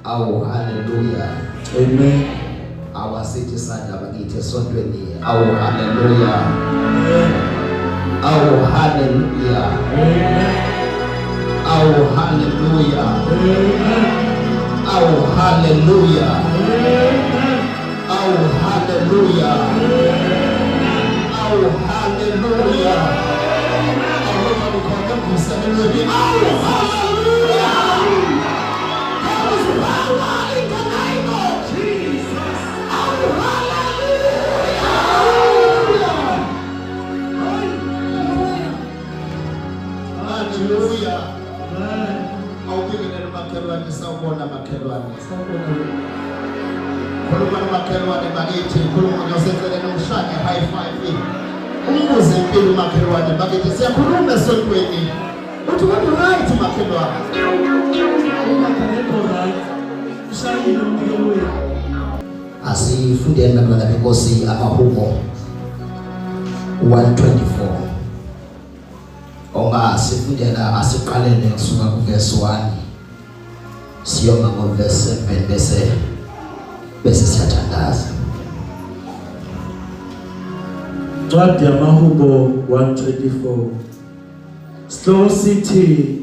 Awu haleluya. Amen. Awasithi isandla bakithi esontweni. Awu haleluya. Awu haleluya. Amen. Awu haleluya. Amen. Awu haleluya. Amen. Awu haleluya. Awu haleluya. Awu khona emvuselelweni. Awu haleluya. There is power in the name of Jesus. Awu haleluya. Haleluya. Amen. Awubingelele umakhelwane, sawubona makhelwane. Sawubona. Khuluma nomakhelwane bakithi, khuluma noseceleni umshaye high five. Umbuze impilo umakhelwane bakithi, siyakhuluma esontweni. Uthi kodwa right makhelwane. Uma akekho right, ushayile umnikelo wethu. Asifundeni bantwana benkosi amahubo 124. Ongasifundela asiqalele kusuka kuverse 1 siyoma ngoverse 7 bese siyathandaza. Incwadi yamaHubo 124. Sihloko sithi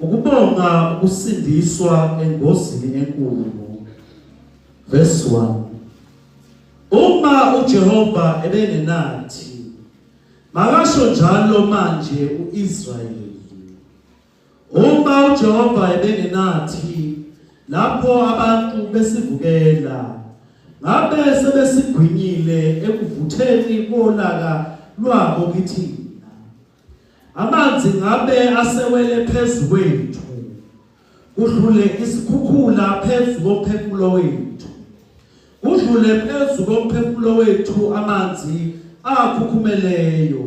ukubonga ukusindiswa engozini enkulu. Verse 1. Uma uJehova ebengenathi, makasho njalo manje uIsrayeli. Uma uJehova ebengenathi lapho abantu besivukela, ngabe sebesigwinyile ekuvutheni kolaka lwabo kithina. Amanzi ngabe asewele phezu kwethu, kudlule isikhukhula phezu komphefumulo wethu, kudlule phezu komphefumulo wethu amanzi akhukhumeleyo.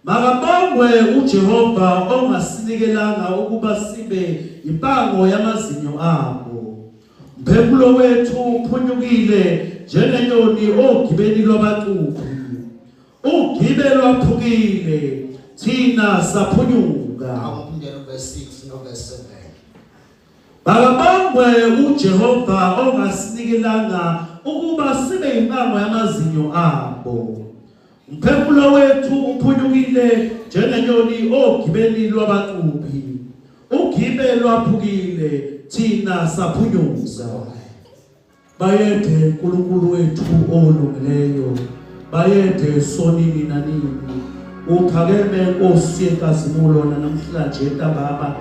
Makabongwe uJehova ongasinikelanga ukuba sibe impango yamazinyo abo. Umphefumulo wethu uphunyukile njengenyoni ogibeni lwabacuphi. Ugibe lwaphukile, thina saphunyuka. Awuphindele uverse 6 noverse 7. Makabongwe uJehova ongasinikelanga ukuba sibe impango yamazinyo abo. Umphefumulo wethu uphunyukile njengenyoni ogibeni lwabacuphi. Ugibe lwaphukile, thina saphunyuka. Bayede uNkulunkulu wethu olungileyo. Bayede sonini nanini. Uphakeme Nkosi yenkazimulo namhlanje ntambama.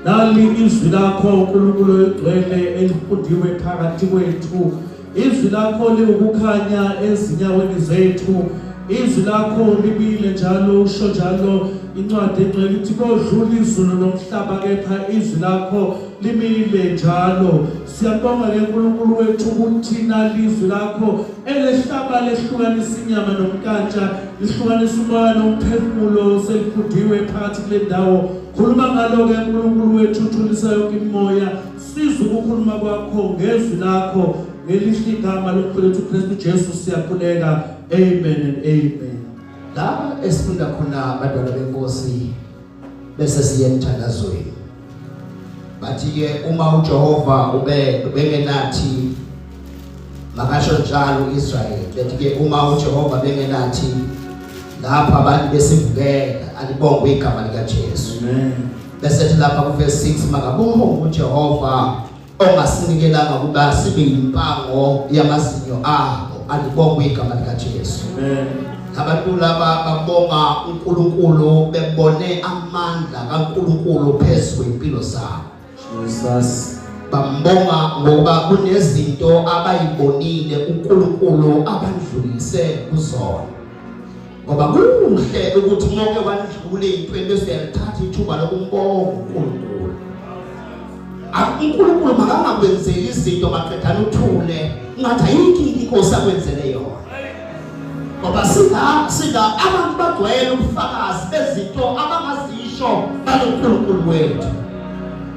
Nali izwi lakho uNkulunkulu oyigcwele elifundiwe phakathi kwethu. Izwi lakho liwukukhanya ezinyaweni zethu. Izwi lakho libile njalo, usho njalo incwadi engcwele ithi kodlula izulu nomhlaba kepha izwi lakho limile njalo. Siyabonga ke uNkulunkulu wethu ukuthi nalizwi lakho elehlaba lehlukanisa inyama nomnkantsha, lihlukanisa umoya nomphefumulo, selifundiwe phakathi kule ndawo. Khuluma ngalo ke uNkulunkulu wethu, uthulisa yonke imimoya. Siza ukukhuluma kwakho ngezwi lakho, ngelihle igama lomkhulu Kristu Jesu siyakhuleka. Amen and amen. La esifunda khona abantwana benkosi bese siye emthandazweni. Bathi ke uma uJehova ube bengenathi, makasho njalo uIsrael. Bethi ke uma uJehova bengenathi lapha abantu besivukela, alibongwe igama lika Jesu. Amen. Bese thi lapha ku verse 6 makabongwe uJehova ongasinikelanga kuba sibe impango yamazinyo abo, alibongwe igama lika Jesu. Amen. Abantu laba babonga uNkulunkulu bebone amandla kaNkulunkulu phezu kwempilo zabo. Jesus. Bambonga ngoba kunezinto abayibonile uNkulunkulu abandlulise kuzona. Ngoba kuhle ukuthi umonke wandlule intweni bese uyalithatha ithuba lokumbonga uNkulunkulu. UNkulunkulu makangakwenzeli izinto maqedana uthule ngathi ayikho inkosi akwenzele yona. Ngoba sila abantu bagcwele ubufakazi bezinto abangazisho ngaloNkulunkulu wethu.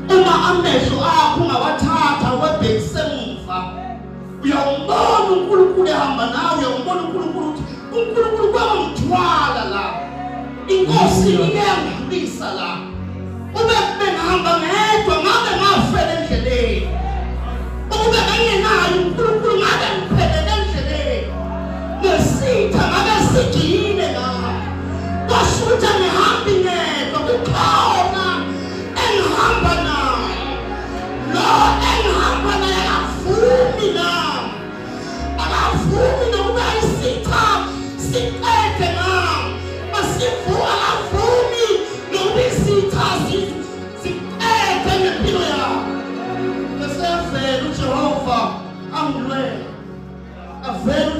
Uma amehlo akho ungawathatha uwabhekise emuva, uyawumbona uNkulunkulu ehamba nawe, uyawumbona uNkulunkulu ukuthi uNkulunkulu kwangithwala la. Inkosi iyangidlulisa la. Ube bengihamba ngedwa ngabe ngafela endleleni.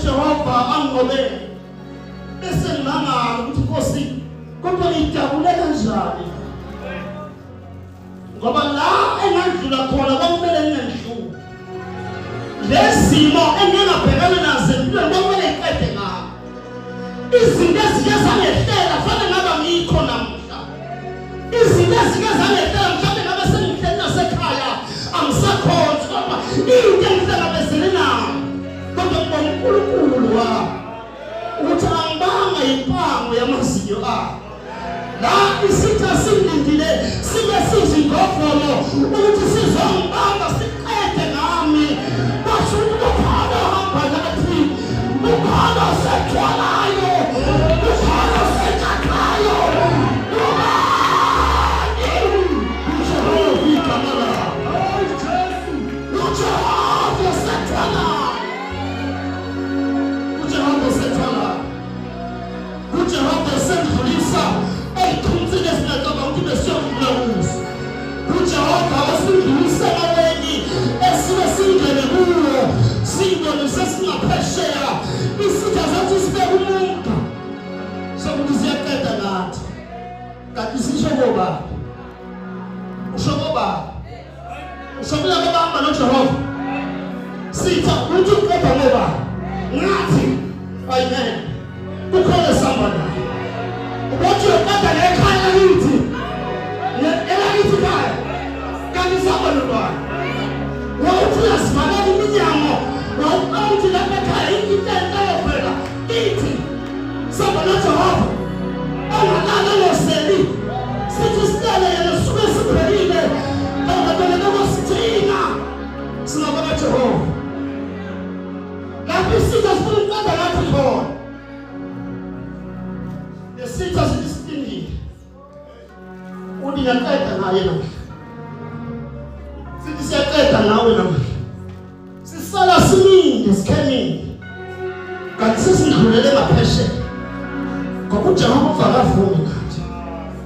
uJehova anginqobele bese ngimangala ukuthi Nkosi kodwa ngijabule kanjani ngoba la engandlula khona kwakumele ngingendluli lezimo engingabhekana nazo empilweni kwakumele ngiqede ngakho izinto ezike zangehlela fanele ngaba ngikho namuhla izinto ezike zangehlela mhlawumbe ngabe sengihleli nasekhaya angisakhonzi kodwa into engihlangabezene nayo kodwa ngibonga uNkulunkulu wami ukuthi angibanga impango yamazinyo akhe la isitha singilindile sibe sizingovolo ukuthi sizongibamba siqede ngami basho ukuthi kukhona ohamba nathi kukhona osethwalayo kukhona osethathayo ubani uJehova igama lakhe uJehova osethwalayo uJehova osethwalayo uJehova esendlulisa ey'thunzini esingacabanga ukuthi besiyodlula kuzo. UJehova osindlulisa emaweni esike singene kuwo siyibone sesingaphesheya isitha zathi sibeke umuntu sokuthi siyaqeda nathi kanti sisho kobani usho kobani usho kulabo abahamba noJehova sitha uthi uqeda ngoba ngathi amen kukhona esihamba naye ubothi uyoqeda ngekhaya lakithi elakithi khaya kanti sihamba nobani wawuthi uyasivalela iminyango wawuqala ukuthi lapha ekhaya into enhle yovela kithi sihamba noJehova ongalala ngoseli sithi silele yena suke sibhekile bangabele lokusithina singabaka Jehova lapho isitha sifuna ukuqeda ngathi khona nesitha sithi silindile uthi ngiyaqeda ngaye namhla sithi siyaqeda ngawe namhla sisala simile sikhemile kanti sesidlulele ngaphesheya ngoba uJehova akavumi nathi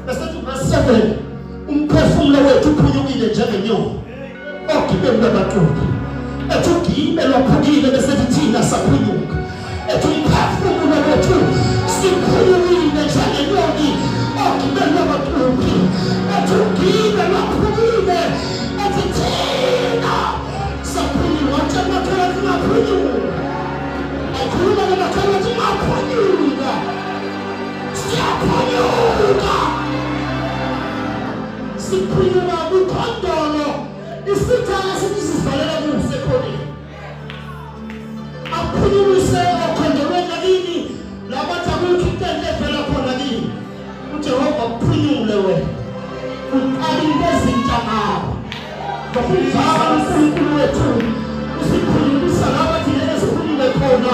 bese kuthi verse 7 umphefumulo wethu uphunyukile njengenyoka ogibeni lwabaqoki ethi ugibe lwaphukile bese thina saphunyuka ethi umphefumulo wethu siphunyukile njengenyoki ogibeni lwabaqoki ethi ugibe lwaphukile ethi thina Saphunyuka watshela umakhelwane ukuthi ungaphunyuka. Akhuluma nomakhelwane ukuthi ungaphunyuka. Siyaphunyuka. Siphunyuka kukhondolo isitha esithi sizivalela kuso ekhoneni. Aphunyukise okhondolweni lakini labathi akukho into enhle evela khona kini. uJehova kuphunyule wena. Uqala into ezintsha ngawe. Ngokunjalo uNkulunkulu wethu usikhulumisa laba thina esikhulule khona.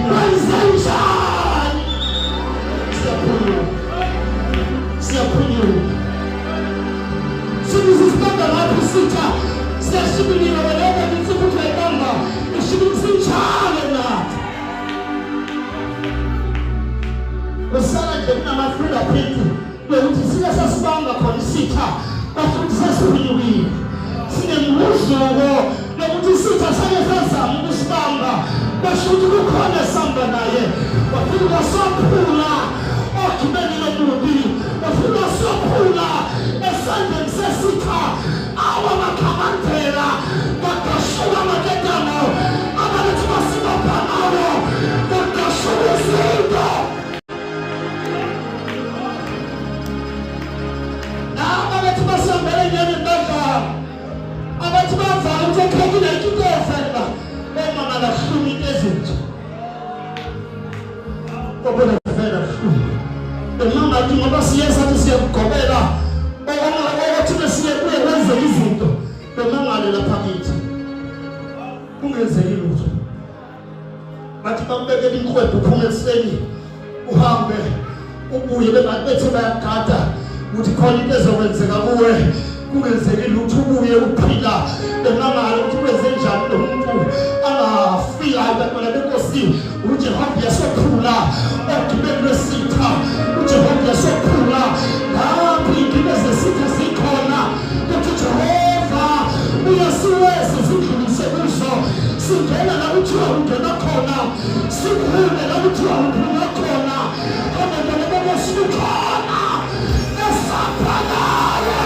Kwenzenjani? Siyakhuluma. Siyakhuluma. Sibiza isibamba lapho isitha siyashibilika wena ngithi ukuthi uyayibamba ishibilisa injalo nathi. Kusala nje kunama-fingerprint lokuthi sike sasibamba khona isitha basho ukuthi sesiphunyukile sinemhuzuko lokuthi isitha sake sazama ukusibamba basho ukuthi kukhona esihamba naye wafika wasophula ogibeni lomubi wafika wasophula esandleni sesitha awa makhamandela badashuka amaketano ababethi basibopha ngawo badashuka izinto laba bethi basihambele enyameni badlala abathi bavala ukuthi ekhekile ayikho into eyovela omama bahluma into ezintsha obona vela buhlungu bemangathi ngoba siye sathi siyakugobela okothi besiye kuye kwenzeka izinto bemangale lapha kithi kungenzeki lutho bathi bakubekela inkwebhu uphume ekuseni uhambe ubuye bethe bayakugada ukuthi khona into ezokwenzeka kuwe kungenzeki lutho ubuye uphila bemangala ukuthi kwenze njani lo muntu angafika abantwana benkosi uJehova uyasophula ogibeni lwesitha uJehova uyasophula lapho iy'gibe zesitha zikhona ukuthi uJehova uyasiweza zidlulise kuzo. Singena la kuthiwa ungena khona, siphume la kuthiwa uphuma khona. Abantwana benkosi kukhona esaphakaye,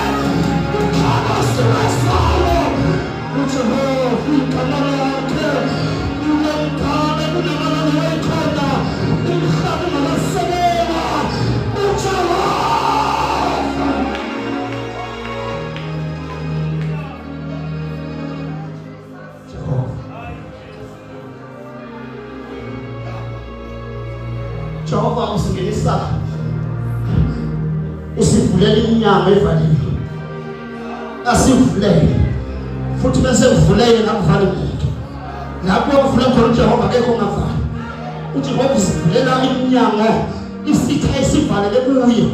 kukhona siwesayo. UJehova igama lakhe unomkhana kunamalanga wayikhona umhlaba ungakasekelwa uJehova. Jehova. Jehova usingenisa usivulela iminyango evaliwe, asivulele futhi bese uvulele nakuvale muntu lapho uvula khona uJehova akekho ongavala. UJehova usivulela iminyango isitha esivalele kuye.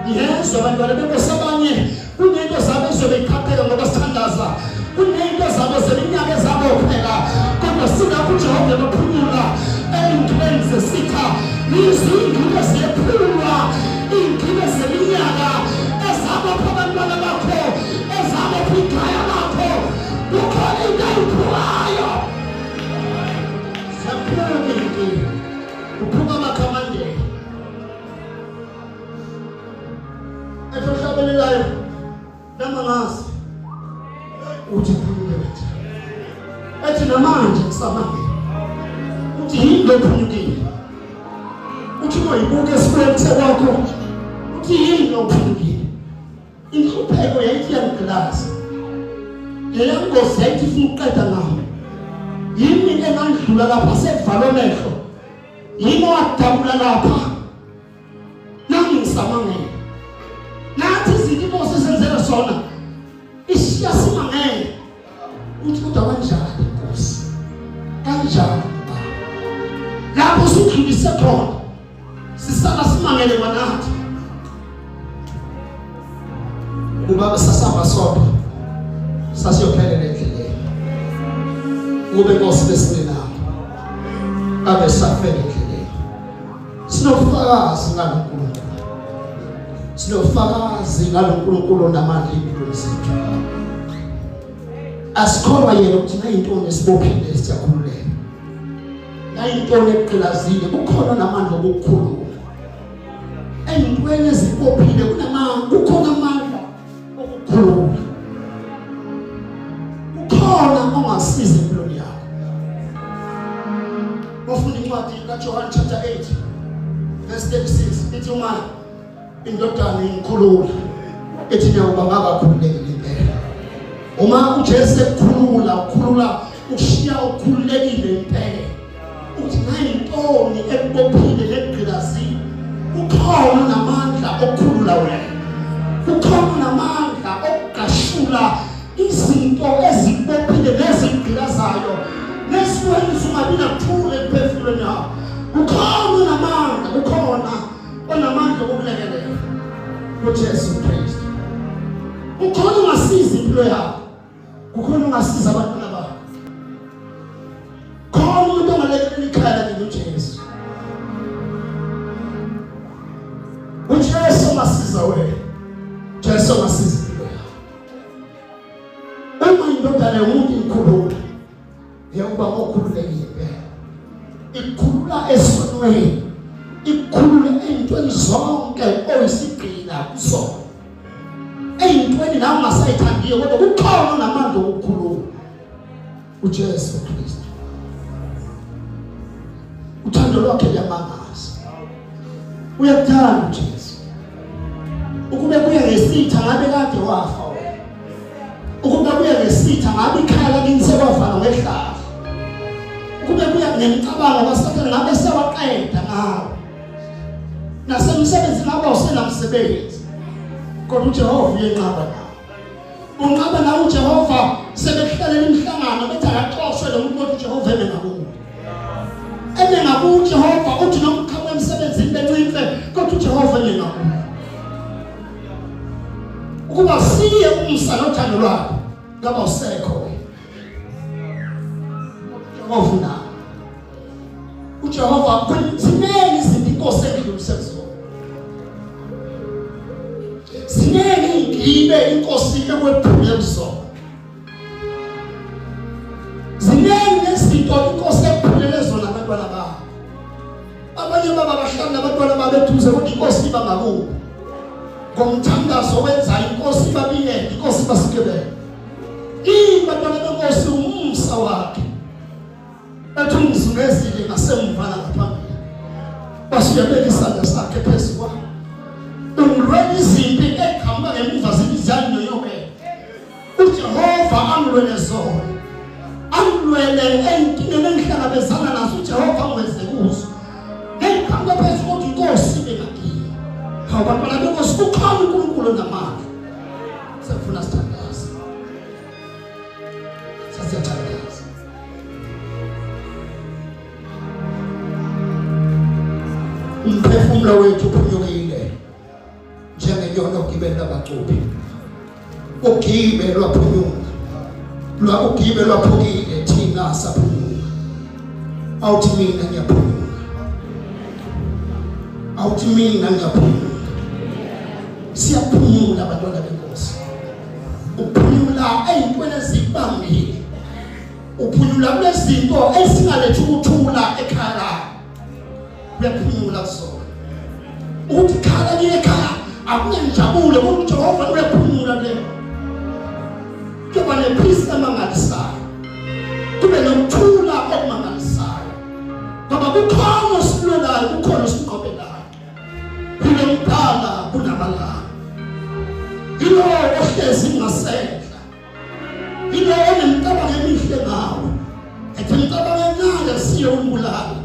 Ngiyezwa abantwana benkosi abanye kunento zabo ezobe iqhapheka ngoba sithandaza, kunento zabo zeminyaka ezabopheka, kodwa singakho uJehova ebaphunyula ey'ntweni zesitha. Yizo iy'ngibe ziyephulwa, iy'ngibe zeminyaka ezabopha abantwana bakho, ezabopha ikhaya lakho, kukhona into ayiphukayo. Ziyaphuka iy'ngibe, kuphuka amakhamandela. Ethi ohlabelelayo nami angazi uthi uphunyuke kanjani. Ethi namanje kusamangele uthi yini lo phunyukile. Uthi moyibuka esikwethe kwakho uthi yini lo phunyukile. Inhlupheko yayithi iyangigqilaza, leya ngozi yayithi ifuna ukuqeda ngayo. Yimi engandlula lapha sekuvalwe amehlo, yimi owadabula lapha nami ngisamangele. Nathi izinto inkosi esenzela sona ishiya simangele uthi kodwa kanjani inkosi, kanjani baba lapho sudlulise khona sisala simangele kwanathi. Kuba sasihamba sodwa sasiyophelela endleleni, kube inkosi besingenayo abe safela endleleni. Sinobufakazi ngaloNkulunkulu, sinobufakazi ngaloNkulunkulu onamandla empilweni zethu. Asikholwa yena ukuthi nayintoni esibophile siyakhululeka, nayintoni ekugqilazile kukhona namandla okukhulula eyintweni ezibophile, kukhona amandla okukhulula, kukhona ongasiza empilweni yakho. Ufunda incwadi kaJohn chapter 8 verse 36 ithi uma indodana ingikhulula ithi ngiyakuba ngabakhululekile impela. Uma uJesu ekukhulula, ukhulula ushiya ukhululekile impela. Uthi nayintoni ekubophile nekugqilazile, kukhona namandla okukhulula wena, kukhona namandla okugashula izinto ezikubophile nezigqilazayo nesikwenza ungabi nakuthula emphefumulweni yakho. Kukhona namandla, kukhona onamandla okukulekelela uJesu Kristu. Kukhona ungasiza impilo yakho, kukhona ungasiza abantwana bakho, khona umuntu ongalekelela ikhaya lakini uJesu. uJesu ongasiza wena, Jesu ongasiza impilo yakho. Uma indodana yomuntu ikhulula, iyakuba ngokhululekile impela. Ikhulula esonweni, ikhulule ey'ntweni zonke oyisigqila kuzona, ey'ntweni la ungasayithandiyo, kodwa kukhona onamandla okukhulula, uJesu Kristu. Uthando lwakhe luyamangaza. Uyakuthanda uJesu. Ukube kuye ngesitha ngabe kade wafa wena. Ukube kuye ngesitha ngabe ikhaya lakini sekwavala ngehlahla. Ukube kuya ngemicabango kaSathane ngabe sewaqeda ngawe. Nasemsebenzini ngabe awusenamsebenzi. Kodwa uJehova uyenqaba nawe. Unqaba nawe uJehova sebekuhlalela imihlangano bethi akaxoshwe lo muntu, kodwa uJehova eme ngakuwe. Eme ngakuwe uJehova, uthi noma uqhamuka emsebenzini bencimfe, kodwa uJehova eme ngakuwe. Ukuba siye umsa nothando lwakhe ngaba usekho wena. uJehova unawe. uJehova ziningi izinto inkosi edlulise kuzona, ziningi iy'ngibe inkosi ekwephule kuzona, ziningi nezinto eduze kodwa inkosi iba ngakubo. Ngomthandazo wenza inkosi ibabiyele, inkosi ibasikelele. Ibantwana benkosi umusa wakhe. Ethi ungizungezile ngasemva nangaphambili. Wasiyabeka isandla sakhe phezu kwami. Ungilwela izimpi eqhamuka ngemuva zithi ziyanyoyobela. uJehova angilwele zona. Angilwele ey'nkingeni engihlangabezana nazo uJehova angiwenze kuzo. Ngiqhamuka phezu kodwa inkosi ibe ngakimi. Hawu bantwana benkosi kukhona uNkulunkulu onamandla. Sefuna sithandaze. Sesiyathandaza. Umphefumulo wethu uphunyukile njengenyoni ogibeni labacuphi. Ugibe lwaphunyuka. Lwa ugibe lwaphukile thina saphunyuka. Awuthi mina ngiyaphunyuka. Awuthi mina ngiyaphunyuka. Siyaphumula abantwana benkosi. Uphunyula eyintweni ezibambile. Uphunyula kulezinto ezingalethi ukuthula ekhaya lakho. Uyaphunyula kuzona. Ukuthi khala liye ekhaya akunenjabulo kodwa uJehova uyaphumula kule. Kuyoba nepeace emangalisayo. Kube nokuthula okumangalisayo. Ngoba kukhona osilwelayo, kukhona osinqobelayo. Yilo mdala kunabalala. Yilo ohlezi ngasenhla. Yilo onemicabango emihle ngawe. Ethi imicabango enayo siyo umbulali.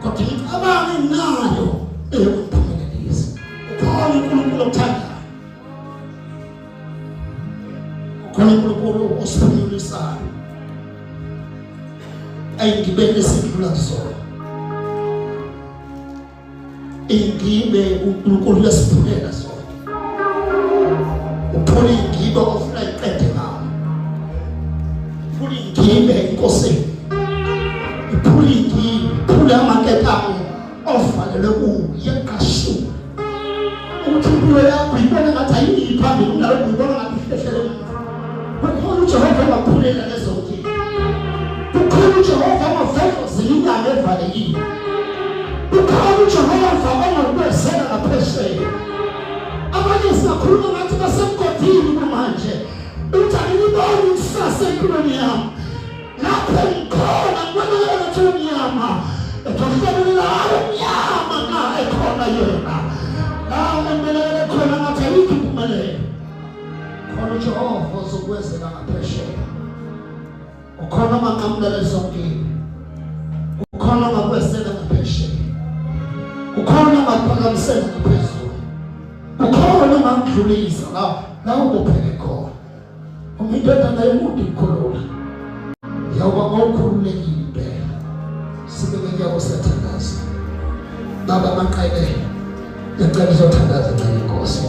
Kodwa imicabango enayo eyokuphumelelisa. Ukhona uNkulunkulu okuthandayo. Ukhona uNkulunkulu osiphunyulisayo. Ayingibeni esidlula kuzona. Ingibe uNkulunkulu uyasiphulela sona. Uphula ingibe ofuna iqede ngawo. Uphula ingibe inkosi. Iphula ingibe, iphula amaketane ovalelwe kuwo yeqashula. Ukuthi impilo yakho ibona ngathi ayiyi phambili kunalokho ibona ngathi ihlehlele emuva. Kukhona uJehova ongaphulela lezo nkinga. Kukhona uJehova ongaveza inyanga evalekile. Kukhona uJehova ongakwezela ngaphesheya. Abanye singakhuluma ngathi basemgodini kumanje. Uthi angiliboni ikusasa empilweni yami. Lapho ngikhona ngibonakala ngathi umnyama. Ethohlobela umnyama na ekhona yena. La ngibelele khona ngathi ayikho impumelelo. Khona uJehova ozokwezela ngaphesheya. Ukhona onganqamula lezo nkinga. Ukhona ongakwesela ngaphesheya. Ukhona ongakuphakamisela ngaphezulu. Ukhona ongakudlulisa la la ubopheke khona. Uma indodana yomuntu ikhulula, yawuba ngowukhululekile impela. Sibeke kuyabo siyathandaza. Baba Manqele, ngiyacela uzothandaza ncane inkosi.